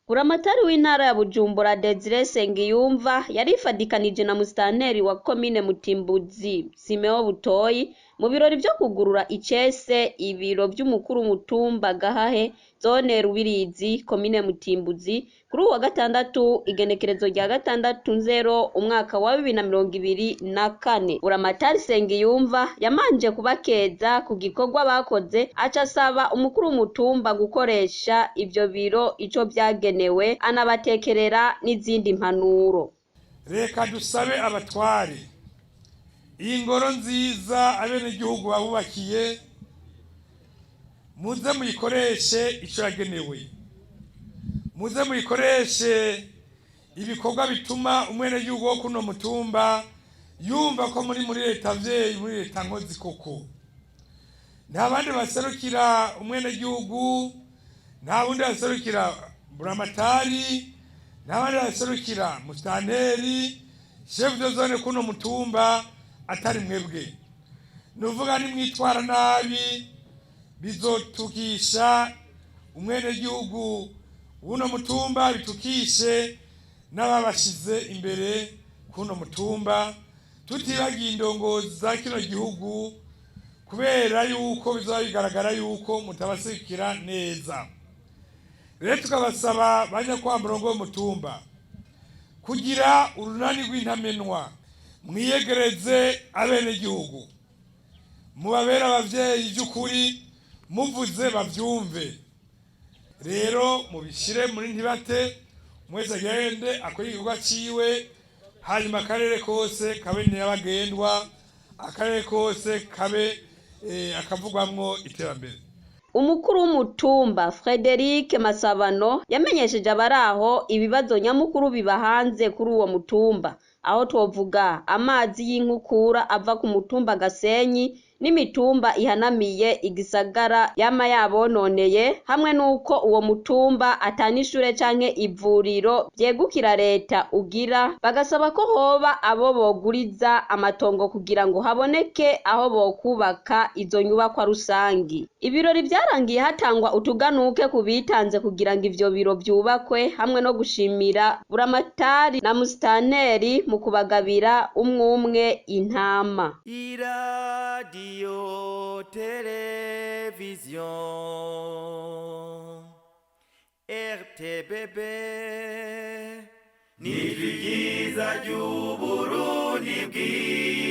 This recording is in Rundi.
Buramatari w'intara ya Bujumbura Desire Sengiyumva yarifadikanije na musitanteri wa komine Mutimbuzi Simeo Butoyi mu birori vyo kugurura icese ibiro vy'umukuru mutumba Gahahe, zone Rubirizi, komine Mutimbuzi, kuri uwu wa gatandatu igenekerezo rya 6/0 umwaka wa 2024. Buramatari Sengiyumva yamanje kubakeza ku gikorwa bakoze, aca asaba umukuru w'umutumba gukoresha ivyo biro ico vyagenewe, anabatekerera n'izindi mpanuro. Reka dusabe abatware iyi ngoro nziza abenegihugu babubakiye, muze muyikoreshe ico yagenewe, muze muyikoreshe ibikorwa bituma umwenegihugu wo kuno mutumba yumva ko muri leta vyeyi, muri leta nkozi koko. Nta bandi baserukira umwenegihugu, nta wundi baserukira buramatari, nta bandi baserukira musitanteri, chef de zone kuno mutumba atari mwebwe. Nuvuga nimwitwara nabi bizotukisha umwenegihugu w'uno mutumba, bitukishe n'ababashize imbere kuno mutumba, tutibagiye indongozi za kino gihugu, kubera yuko bizaba bigaragara yuko mutabaserukira neza. Rero tukabasaba banyakwa murongo w'umutumba kugira urunani rw'intamenwa, mwiyegereze abenegihugu, mubabere abavyeyi by'ukuri, muvuze bavyumve. Rero mubishire muri ntibate, mwese agende akore igikorwa ciwe, hanyuma akarere kose kabe nyabagendwa, akarere kose kabe akavugwamwo iterambere. Umukuru w'umutumba Frederic Masabano yamenyesheje abaraho ibibazo nyamukuru biba hanze kuri uwo mutumba, aho twovuga amazi y'inkukura ava ku mutumba Gasenyi n'imitumba ihanamiye igisagara yama yabononeye, hamwe n'uko uwo mutumba atanishure canke ivuriro vyegukira leta ugira, bagasaba ko hoba abo boguriza amatongo kugira ngo haboneke aho bokubaka izo nyubakwa rusangi. Ibirori vyarangiye hatangwa utuganuke ku bitanze kugira ngo ivyo biro vyubakwe, hamwe no gushimira buramatari na musitanteri mu kubagabira umwumwe intama. Iradiyo televiziyo RTBB ni ryiza ry'Uburundi bwiza.